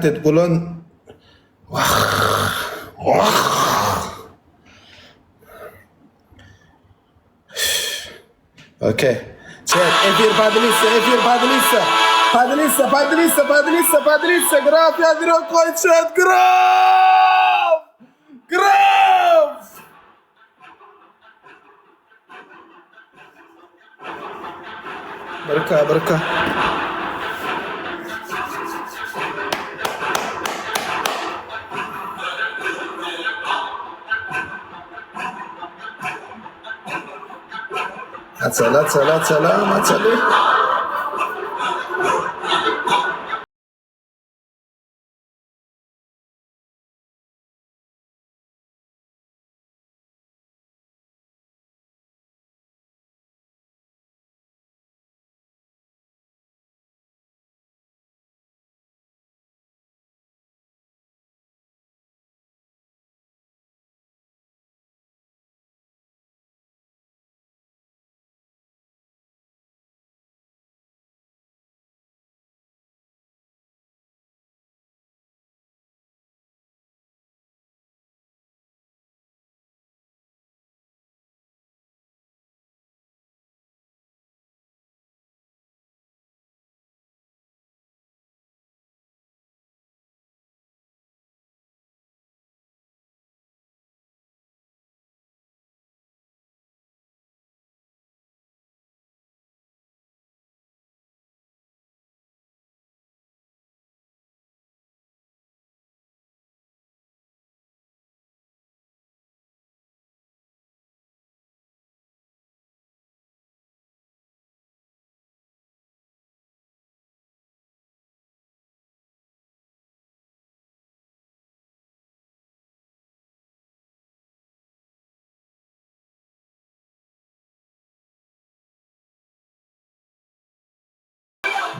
Zat edip ulan. Wah. Wah. Okey. Chat, efir podelиться, efir podelиться. Podelиться, podelиться, podelиться, podelиться. Graf ýazyrok goý chat, graf! Graf! Birka, birka. Açaly, açaly, açaly, açaly.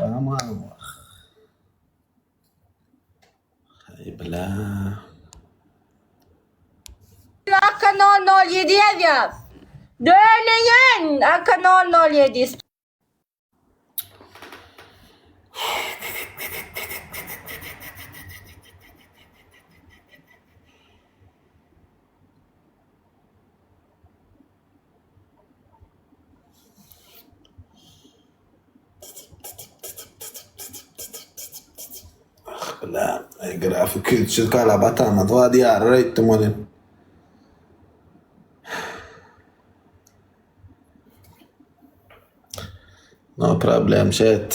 Aman wah. Haý bla. Aka 007 ýazýas. Döneýän Aka 007. Ah bla. Ay grafik 200 kala batanmaz wa diýarar aýtdym welin. No problem chat.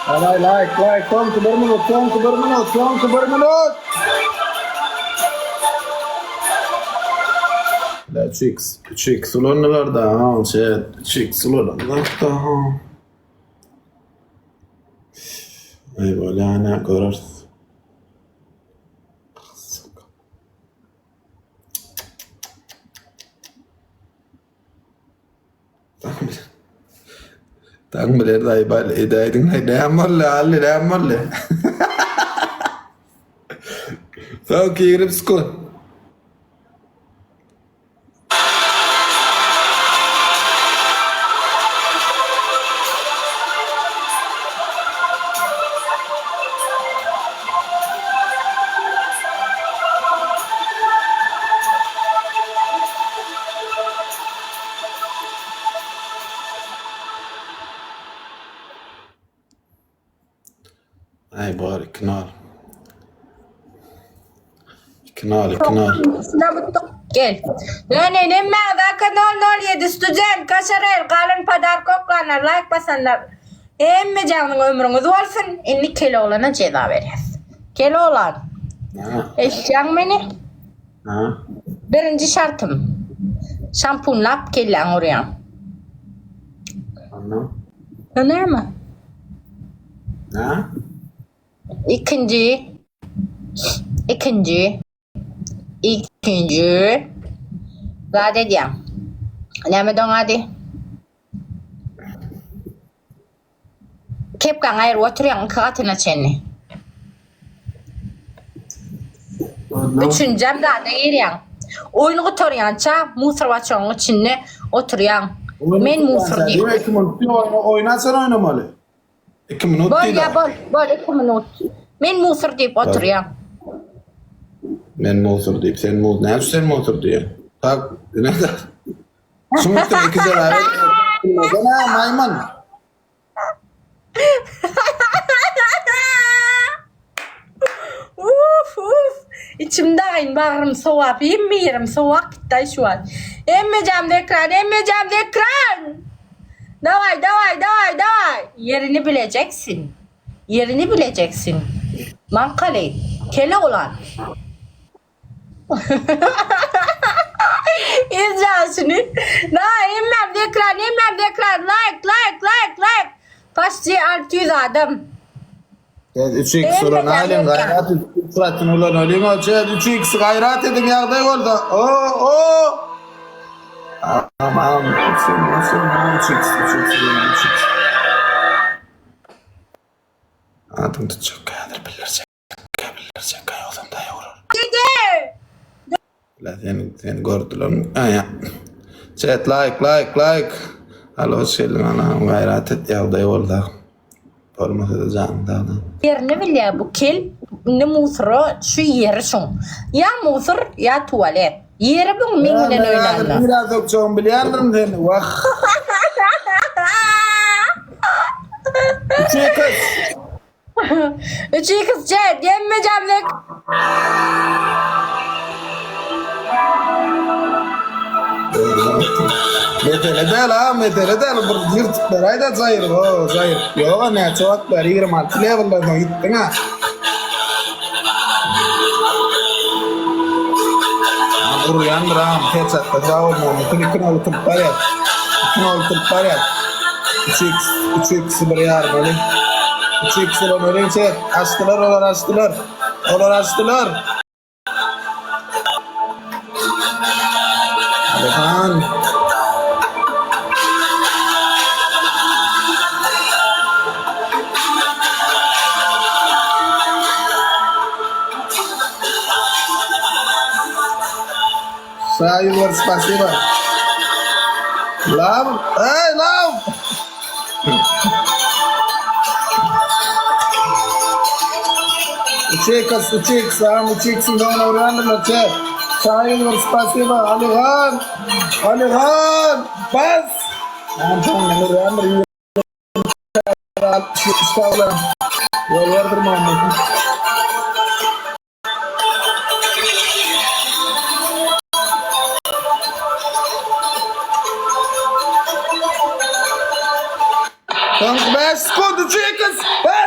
Alay like like soňky bir minut soňky bir minut soňky bir minut. La 3x 3x ulandylar da ha chat 3x ulandylar da. Ey bolýa göreris. Daň biler daýy bal edäýdiň näme boldy Ally näme boldy Soňky 20 sekund. Aý bor 2-0. 2-0 2-0. Üstüne mutlu gel. Ýöne hemmäňiz AK 007 student kaşarel galyn podarka oklanlar like basanlar hemmejagynyň ömrüňiz bolsun. Indi Keloglana jeza berýäs. Keloglan. Ha. Eşitýäňmi meni? Ha. Birinji şartym. Şampunlap kelläňi urýaň. Ondan. O näme? Ha? Ikinji. Ikinji. Ikinji. Zat edýäň. Näme doň ady? Kepkaňy aýryp oturýaň iki gatyna çenli. Ondan. Üçünjem zada girýäň. Oýun gutarýança musor baçogyň içinde oturýaň. Men musor diýip. 2 minut oýna oýnasan oýnamaly. 2 minut Bol ýa bol, bol 2 minut. Men musor diýip oturýaň. Men musor diýip, sen musor, näme üçin sen musor diýýäň? Tak, ine. Şuň üstüne iki jeza ber. Gene maýmyn. Uf uf. Içim dagyn bagrym sowap hemme ýerim sowap gitdi şu wagt. Hemme jamda ekran, hemme jamda ekran. Daway daway daway daway. Ýerini bilejeksin. Ýerini bilejeksin. Maňkaly, kele ulan. İzleşini. Na hemmem ekran, hemmem ekran. Like, like, like, like. Paşçi 600 adam. Evet 3x ulan alem gayrat et. Platin ulan olayım ol. 3x gayrat edin ýagdaý boldy. O o. Aman sen sen 3x 3x 3x. Adım tutacak häzir bildirjek. Bildirjek ýogsam daýa urar. Dede. La seni seni gördüler. Aýa. Chat like like like. Alo hoş geldiň anam gaýrat et ýagdaý bolsa. Bolmasa da janyň sagda. Ýerini bilýär bu kel indi musora şu ýeri şuň. Ýa musor ýa tualet. Ýeri buň meň bilen oýnanda. Biraz okjagyny bilýändirin seni. Wah. Üçe kız. 3 x chat yemmeyeceğim ne? Mesele däl ha, mesele däl. Bir ýyrtyk beräý-de jaýyr, o jaýyr. Ýok, näçe wagt bäri 26 levelden soň gitdiň ha. Urýandyr ha, headshotda sag bolmaly. Bütün iki nol tutup barýar. Iki nol tutup barýar. 3x, 3x bir ýarym öli. 3x bilen ölinçe açdylar, olar açdylar. Olar açdylar. Alihan. Saýylar spasiba. Love. Hey love. Uçekas, uçek, sağım uçeksin down urýandyrlar çe. Saýylar spasiba. Alihan. Alihan. Bas. Anton urýandyr. 60 tavla. Ýol berdirmän. Soňky 5 sekund 3 2 1.